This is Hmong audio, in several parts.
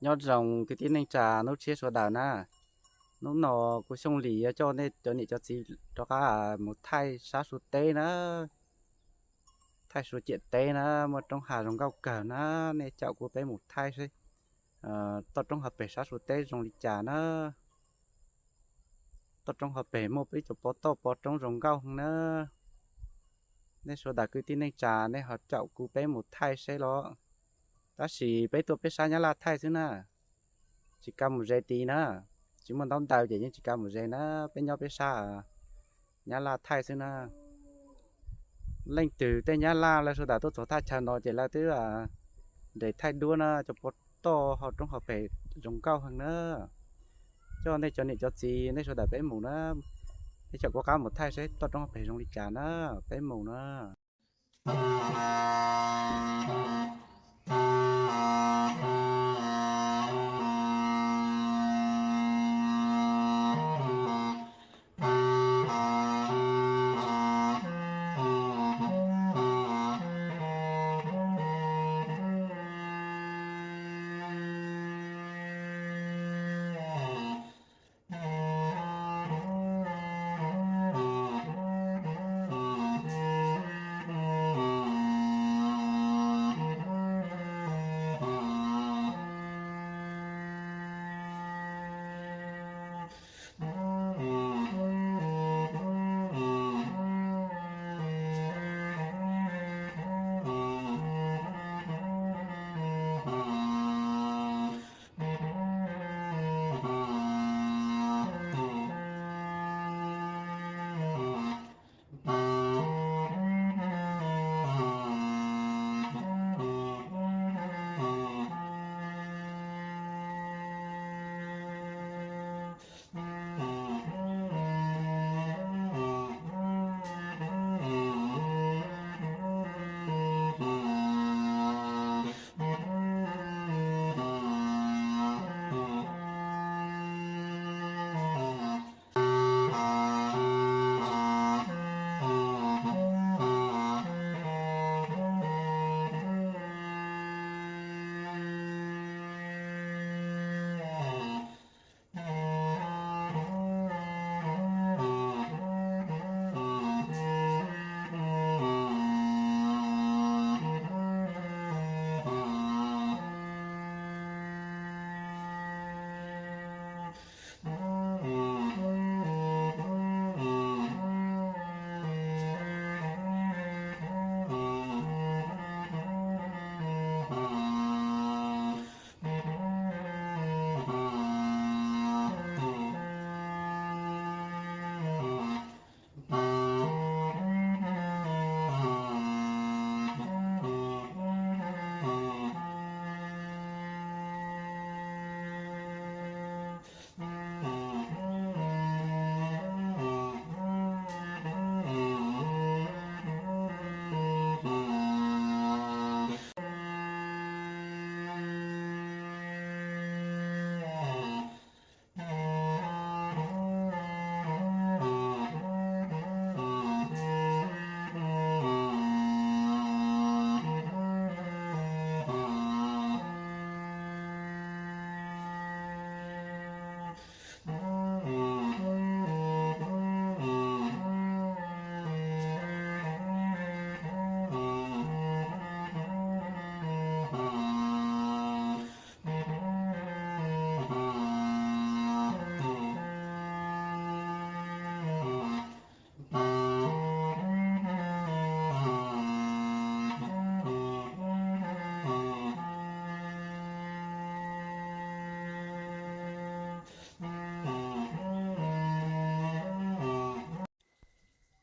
Nyob zoo kwv tij neej tsa hnub tshiab sawv daws na. Hnub no kuv Xyooj Lis yuav coj nej cov niam cov txiv rov qab mus thaij sab Suav teb na. Thaij Suav ciam teb na, muaj roob hav zoo nkauj kawg na. Nej caum kuv peb mus thaij seb toj roob hauv pes sab Suav teb zoo li cas na. Toj roob hauv pes muaj peb cov pov toj pov roob zoo nkauj na. Nej sawv daws kwv tij neej tsa nej ho caum kuv peb mus thaij seb los. Tab sis peb tuaj peb sab Nyab Laj thaij xwb na, tsis kam mus ze tid na. Tsis muaj ntaub ntawv ces yeej tsis kam mus ze na, peb nyob peb sab Nyab Laj thaij xwb na. Leej twg tej Nyab Laj lawv sawv daws tuaj txog thaj chaw no ces lawv twb nres thaij duab na, cov pov toj hauv roob hauv pes zoo nkauj heev na. Coj nej cov niam cov txiv nej sawv daws peb mus na. Nej caum kuv qab mus thaij seb toj roob hauv pes zoo li cas na, peb mus na.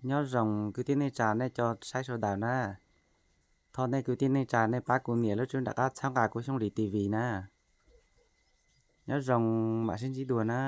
Nyob zoo kwv tij neej tsa nej cov saib sawv daws na. Thov nej kwv tij neej tsa nej pab kuv nias lub tswb nram qab txhawb nqa kuv Xyooj Lis T V na. Nyob zoo, mam sib ntsib dua na.